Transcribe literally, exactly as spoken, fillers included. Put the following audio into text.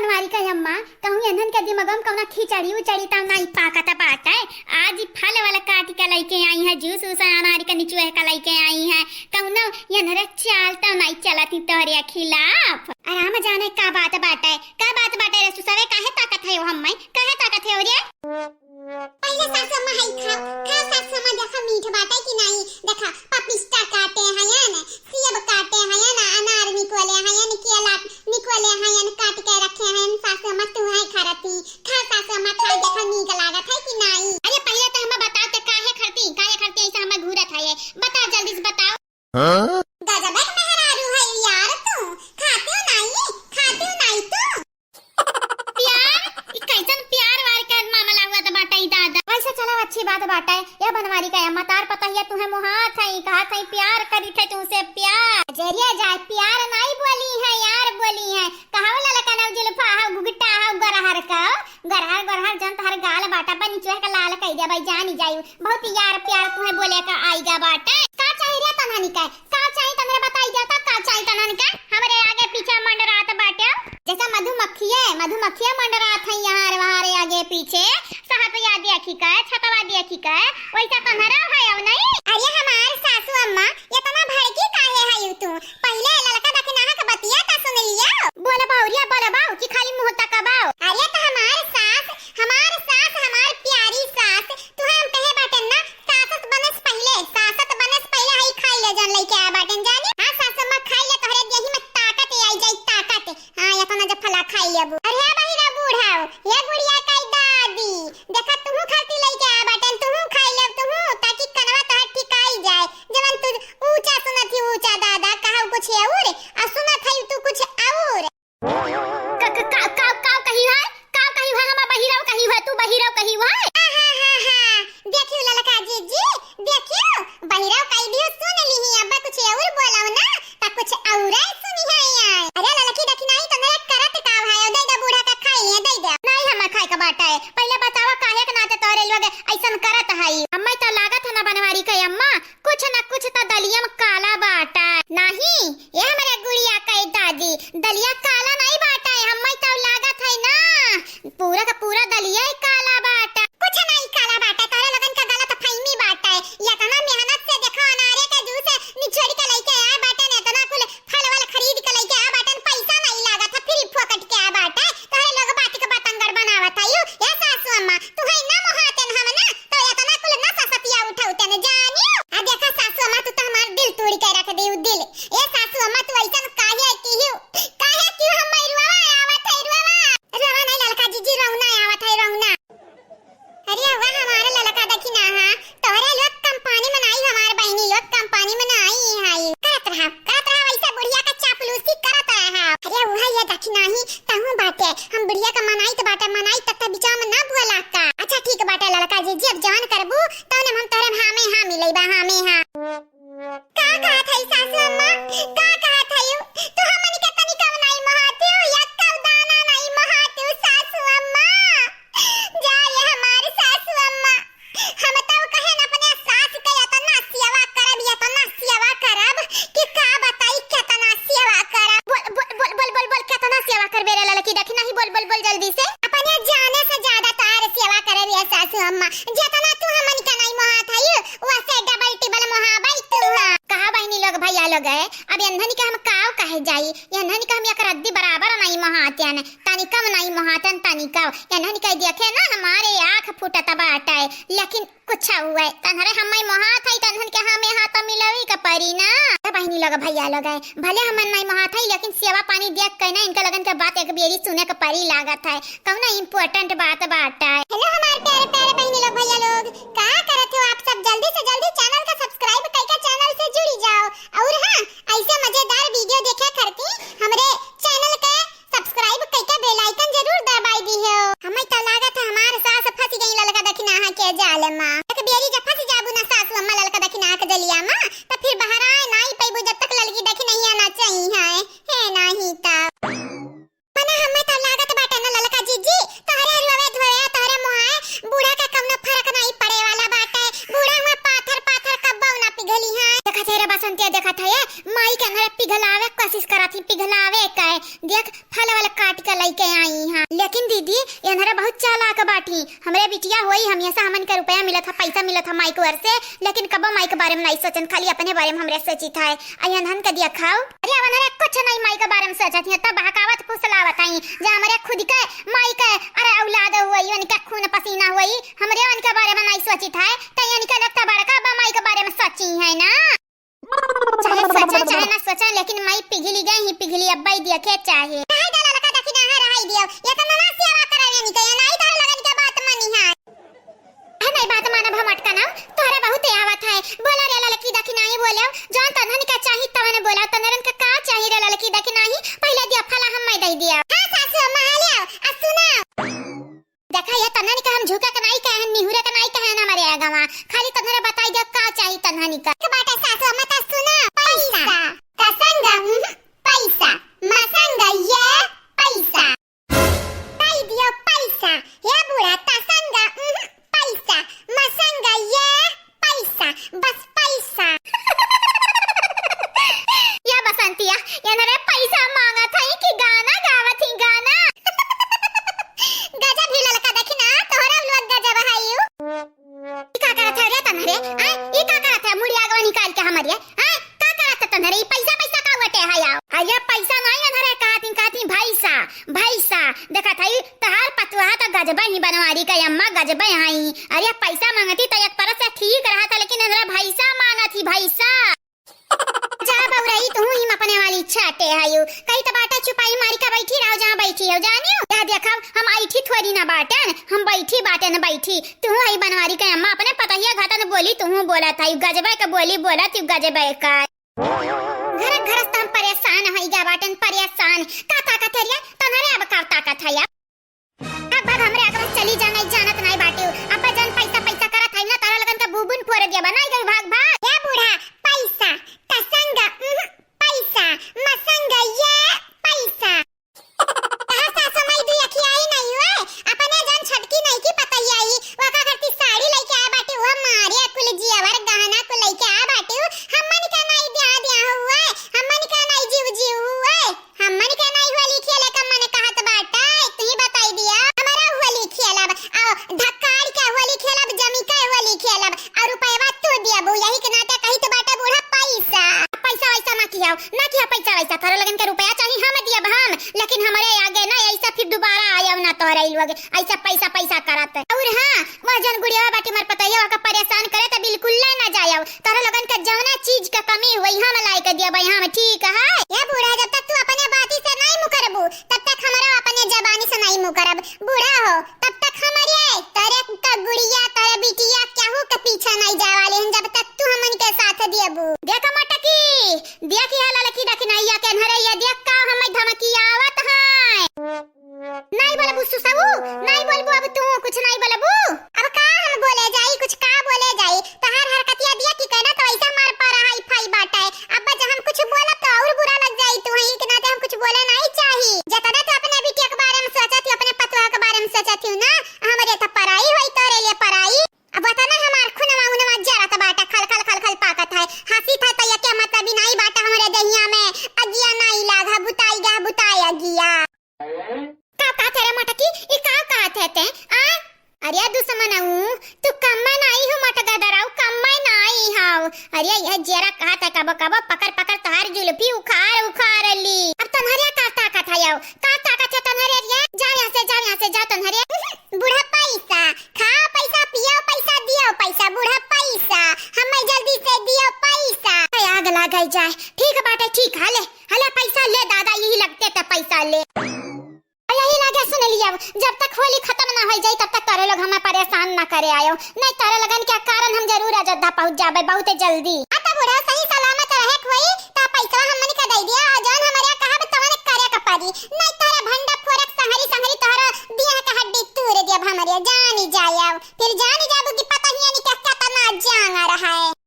बनवारी का अम्मा, कहूँ एन्हन के दिमगवा में कउनो खिचड़ी उचड़ी त नाहीं पाकत बाटे। आज ई फल वल काटि के लइके आई हैं, जूस उस अनार के निचोहि के लइके आई हैं। कउनो एन्हरे चाल त नाहीं चलत ही तोहरे खिलाफ। अरे अम्मा जाने का बात बाटे, का बात बाटे रे सुसवे, काहे ताकत हयो हम्मे, काहे ताकत हयो रे? पहिले सासु अम्मा हई खाओ, खाओ सासु अम्मा, देखा मीठ बाटे कि नाहीं, देखा पपिस्ता काटे हयन, सेब काटे हयन, अनार निकोले हयन, केला निकोले हयन, काट के रखे हयन, सासु अम्मा तू है खरती, खा सासु अम्मा खा, देखा नीक लागत है कि नाहीं। अरे पहिले त हम्मे बताओ ते काहे खरती, काहे खरती ऐसा हम्मे घूरत है, बताओ जल्दी से बताओ। हाँ? गजब एक मेहरारू है यार तू, खातियो नाहीं, खातियो नाहीं तू। प्यार? ई कैसन प्यार वार के मामला हुआ त बाटे ई दादा? वैसे चलो अच्छी बात बाटे, यह बनवारी का अम्मा तार पता ही है तुहे मोहात है, कहत है प्यार करी थे तुमसे प्यार। जरिया जाए प्यार नाहीं बोली है यार, बोली है कहाओ ललका नौ जुल्फा हौ घुघटा हौ गरहर का, गरहर गरहर जन तहर गाल बाटा बनी चुहे का लाल कई दे भाई जानी जायू। बहुत यार प्यार तुहे बोले का आइगा बाटे। का चाही रे तन्हनी का? का चाही तन्हरे बताई जाता, का चाही तन्हनी का? हमरे आगे पीछे मंडरात बाटे। जैसा मधुमक्खिया, मधुमक्खिया मंडरात है यहाँ रे वहाँ रे आगे पीछे। सहत या देखी का, छतवा देखी का, वैसा तन्हरे है अब नहीं। अरे हमार सासू अम्मा, इतना भड़की काहे है तू? पहिले ललका दखिनाहा का बतिया त सुन लिया। बोल बाउरिया, बोल बाऊ कि खाली मुँह तक बाऊ। अरे त हमार सास, हमार सास, हमार प्यारी सास, तुहे हम कहे बाटेन ना, सासत बनस पहिले, सासत बनस पहिले हई खाई ले जन लइके आ बाटेन जानी। हाँ सास अम्मा खाई ले, तोहरे देही में ताकत आई जाई ताकत। हाँ एतना जब फला खाई लेबू। अरे हे बहिरा बूढ़ा, हे बुढ़िया काई दादी, देखा तुहू खाती लइके आ बाटेन, तुहू खाई लेब तुहू, ताकि कनवा तोहर ठिकाई जाए। जवन तू ऊंचा सुनत ही ऊंचा दादा, कहा कुछ और, आ सुनत है तू कुछ और। का, का, का, का, का कही है? का कही है? हमार बहिरव कही है, तू बहिरव कही है? आहाहाहा, देखियो ललका जीजी, देखियो, बहिरव कही दियो, सुन लिही, अब कुछ और बोलाओ ना, त कुछ और सुनी है यार। अरे ललकी दखिनाही तन्हरे करत का है, दे दे बूढ़ा का खाई लिए, दे दे। नाहीं हमार खाए का बाटा है, पहिले बतावा काहे के नाते तोहरे लोग ऐसन करत हई। अम्मा त लागत है ना बनवारी के अम्मा, कुछ न कुछ त दलिया में काला बाटा। नाहीं, ये हमरे गुड़िया के दादी, दलिया काला नाहीं बाटा है, हम्मे त लागत है ना, पूरा का पूरा दलिया ही काला बाटा। कुछ नाहीं काला बाटा, तोहरे लोगन का गलत फहमी बाटा है। इतना मेहनत से देखो अनारे के जूस निचोड़ के लइके आए बाटेन, इतना कुल फल वल खरीद के लइके आ बाटेन, पैसा नाहीं लागत है, फ्री फोकट के आ बाटे। तोहरे लोग बात के बतंगड़ बनावत है यू। ए सासू अम्मा, तू है ना मोहातेन हम ना, तो इतना कुल ना ससतिया उठौतेन जानियो। आ देखा सासू अम्मा, तू तो हमार दिल तोड़ के रख देउ, दिल। ए सासू अम्मा, तू ऐसन काहे किहू? काहे किहू हम रुआवा आवत है, रुआवा? रुआवा नाहीं ललका जीजी, रोना आवत है, रोना। अरे वाह, हमार ललका दखिनाहा, तोहरे लोग कंपनी में नाहीं, हमार बहिनी लोग कंपनी में नाहीं है। करत रहा, करत रहा, वैसे बुढ़िया का चापलूसी करत रहा। अरे वह ये दखिनाही, तहूँ बाटे, हम बुढ़िया का मनाई त बाटे, मनाई तक त बिचार में ना बुआ लागता। अच्छा ठीक बाटे ललका जीजी, अब जवन करबू, तौने हम तोहरे हाँ में हाँ मिलई बा, हाँ में हाँ। का कहत हई सासू अम्मा? का कहत हई? तू हमनी के तनी कम नाई मोहात हऊ, यक्का दाना नाई मोहात हऊ सासू अम्मा। जा ये हमार सासू अम्मा, हम तो कहेन अपने सास के इतना सेवा करब, इतना सेवा करब कि का बताई कितना सेवा करब। बोल, बोल, बोल, कितना सेवा करबे रे ललकी दखिनाही, बोल, बोल, बोल जल्दी से। अपने जाने से ज्यादा तार सेवा करब ये सासू अम्मा, जितना तू हमनी के नाई मोहात हऊ, वसे डबल टिबल मोहाबई तू। हाँ। कहा बहिनी लोग, भैया लोग है, अब एन्हनी के हम काव कहे जाई, एन्हनी के हम एक रद्दी बराबर नाई मोहातेन, तनिकम नाई मोहातेन, तनिकम। एन्हनी के देखे ना हमारे आँख फूटत बाटे, लेकिन कुछ हुए, तन्हरे हम्मे मोहात है, तन्हन के हम्मे हाँ त मिलवी के परी ना। ए बहिनी लोग, भैया लोग है, भले हमन नाई मोहात है, लेकिन सेवा पानी देख के ना इनके लोगन के बात एक बेरी सुने के परी लागत है। कौनो important बात बाटे। Hello हमार प्यारे प्यारे बहिनी लोग, भैया लोग, का करत हो आप सब? जल्दी से जल्दी channel का subscribe करके channel से जुड़ी जाओ। और हाँ, ऐसे मजेदार video देखे खातिर हमरे channel के subscribe करके bell icon जरूर दबाई दिहो। हमें तो लागत है हमार सास फंस गई ललका दखिनाहा के जाल मा। एक बेरी जब फंस जाबू ना सासू अम्मा ललका दखिनाहा के जलिया मा, तो फिर बाहर आए नाई पैबू जब तक ललकी दखिनाही आना चाहिए। हे नाही तब। मने हमें तो लागत बाटे ना ललका जीजी, तोहरे रुआवे धोए, तोहरे मोहाए, बूढ़ा का कौनो फर्क नहीं पड़े वाला बाटे। बूढ़ा हुआ पाथर पाथर कब्बो ना पिघली है। देखत है रे बसंतिया, देखत है, माई के अंदर पिघलावे कोशिश करत ही, पिघलावे के। देख, फल वल काट के लाई के आई हाँ। लेकिन दीदी, एन्हरे बहुत चालाक बाटी। हमरे बिटिया होई, हमेसा हमन के रुपया मिलत ह, पैसा मिलत ह माई के ओर से, लेकिन कबो माई के बारे में नाई सोचन, खाली अपने बारे में हमरे सोचित है। आ एन्हन के देखाओ, अरे अब एन्हरे कुछ नाई माई के बारे में सोचत हियाँ, तब बहकावत फुसलावत हई जे हमरे खुद के माई के, अरे औलाद होई, उनके खून पसीना होई, हमरे उनके बारे में नाई सोचित है, त इनके लोग त बड़का बा माई के बारे में सोची है ना। चाहे सोचा चाहे ना सोचा, लेकिन माई पिघली गई ही पिघली, अब्बा ही देखे चाहे। काहे डाला लका दखिना है रहाई दियो, ये तो मना सेवा करे यानी के, ये नाई तार लगन के बात मानी है। है नाई बात मानब हम अटका ना, तोहरे बहुत आवत है। बोला रे ललकी दखिना ही बोले, जौन तन्हन का चाही तवन बोला, तन्हरन का का चाही रे ललकी दखिना ही, पहले दिया फला हम मैं दे दिया। हाँ सासू, माँ ले आओ, आ सुना। देखा, ये तन्हन के हम झुके के नाई कहे, निहुरे के नाई कहे ना मरे गवा। खाली तन्हरे बताई दे का चाही तन्हन का। एक बात है सासू, मत सुना। पैसा। पैसा। कसंग, उहुं, पैसा। मसंग, ये पैसा। दे दियो पैसा। हे बूढ़ा, तसंग, उहुं, पैसा। मसंग, ये पैसा, बस पैसा। या बसंतिया, एन्हरे पैसा मांगत हई कि गाना गावत ही, गाना। गजब ही ललका दखिना, तोहरा लोग गजब हई। ई का करत है रे तन्हरे? आ, ई का करत है? मुड़ी आगवा निकाल के हमरे, आ, का करत है तन्हरे? ई पैसा, पैसा का वटे है आओ? अरे पैसा नाई एन्हरे कहत ही, कहत ही भैसा, भैसा। देखत हई, तहार पतुआ त गजबे ही बनवारी का अम्मा, गजबे हई। अरे पैसा मांगती त एक परत से ठीक रहत है, लेकिन एन्हरे भैसा मांगत ही, भैसा। जा बउरई, तू ही अपने वाली छाटे हयू। कही त बाटा चुपाई मारी का बैठी रहो जहाँ बैठी हो, जानियो। या देखब, हम ऐठी थोड़ी ना बाटेन, हम बैठी बाटेन, बैठी। तू हई बनवारी का अम्मा, अपने पतहिया घटन बोली तू बोलत हयू, गजबे के बोली बोलत हयू, गजबे का। घर घर से हम परेशान होई गया बाटेन, परेशान। का ताकत है रे? तन्हरे अब का ताकत है या? अब भाग हमरे आगे से चली जा, नाई जानत नाई बाटिउ। अब जन पैसा पैसा करत है ना, तारा लगन के बुबुन फोड़ दिया, बनाई गई भाग भाग। ए बूढ़ा, पैसा, तसंग, उहुं, पैसा, मसंग, ये पैसा। कहा सासु माई दुई अखियाई नाई हुए, अपने जन छटकी नाई की पतैयाई, वका करती साड़ी लइके आ बाटिउ, वो मारे कुल जियावर गहना कुल लइके आ बाटिउ, हमन के नाई द्या द्या हुए, हमन के नाई जीव जीव हुए। हमन के नाई होली खेले का मन कहत बाटे, तू ही बताई दिया। हमरा होली खेलब, आओ धक्काड़ के होली खेलब, जमी के होली खेलब, और रुपयवा तू दियबू, यही के नाते कहित बाटे बूढ़ा पैसा। पैसा वैसा ना किया, ना किया पैसा वैसा, तोहरे लगन के रुपया चाही हम दियब हम, लेकिन हमरे आगे ना ऐसा फिर दोबारा आया ना तोहरे लोग ऐसा पैसा पैसा करत। और हाँ, वह जन गुड़िया बाटी मर पतैया का परेशान करे त बिल्कुल ले ना जायब। तोहरे लोगन के जौना चीज के कमी होई हम लाई के दियब हम, ठीक है? ए बूढ़ा, जब तक तू अपने बाती से नहीं मुकरबू, तब तक हमरा अपने जबानी से नहीं मुकरब। बूढ़ा हो, तब तक हमरे, तोरे का गुड़िया, तोरे बिटिया, केहू के पीछे नहीं जाए वाले हैं, जब तक तू हमन के साथ दियबू। देख मटकी, देख ये ललकी दखिनैया के एन्हरे, ये देख का हमें धमकी आवत है। नाई बोलबू सुसऊ, नाई बोलबू, अब तू कुछ नाई बोलबू। अब का हम बोले जाई, कुछ का बोले जाई? तहार हरकतिया दिया कि कहना तो ऐसा मार पा रहा है फाई बाटे। अब जब हम कुछ बोलब तो और बुरा लग जाई, तू ही के नाते हम कुछ बोले नाई चाही। जतने तो अपने बिटिया के बारे में सोचत ही, अपने पतवा के बारे में सोचत ही ना, हमरे तो पराई होई, तोरे लिए पराई। अब वतना हमार खुनवा उनवा जरत बाटे, खल खल खल खल पाकत है, हंसी था तो ये के मतलब ही नाई बाटे हमरे दहिया में, अगिया नाई लाग, बुताई गा, बुताई अगिया। का कहत है रे मटकी? ई का कहत है ते? आ? अरे दुश्मनऊ, तू कम्मे नाई हो मटगदराऊ, कम्मे नाई हाव। अरे यह जेरा कहत है कबो कबो पकड़ पकड़ तोहार जुल्फी उखाड़ उखाड़ ली। अब तन्हरे का ताकत है यो? का ताकत है तन्हरे रे? जाओ यहाँ से, जाओ यहाँ से, जाओ तन्हरे। बूढ़ा पैसा, खाओ पैसा, पियो पैसा, दियो पैसा, बूढ़ा पैसा, हमें जल्दी से दियो पैसा। अरे आग लागे जाए। ठीक बाटे, ठीक, हले। हले पैसा ले दादा, यही लगते त पैसा ले। यही लागे सुन लिया, जब तक होली खत्म ना हो जाई तब तक तोरे लोग हमें परेशान ना करे आयो, नहीं तोरे लोगन के कारण हम जरूर अयोध्या पहुँच जाबे बहुत जल्दी। आ त बूढ़ा सही सलामत रहे के होई त पैसा हमन के दे दिया, और जौन हमारे कहब तवन करे के पड़ी, नहीं तोरे भंडा फोरक संहरी संहरी तोहरा दिया के हड्डी तूर दियब हमरे, जानी जायब, फिर जानी जाबू कि पता ही नहीं क्या कितना जांगर है।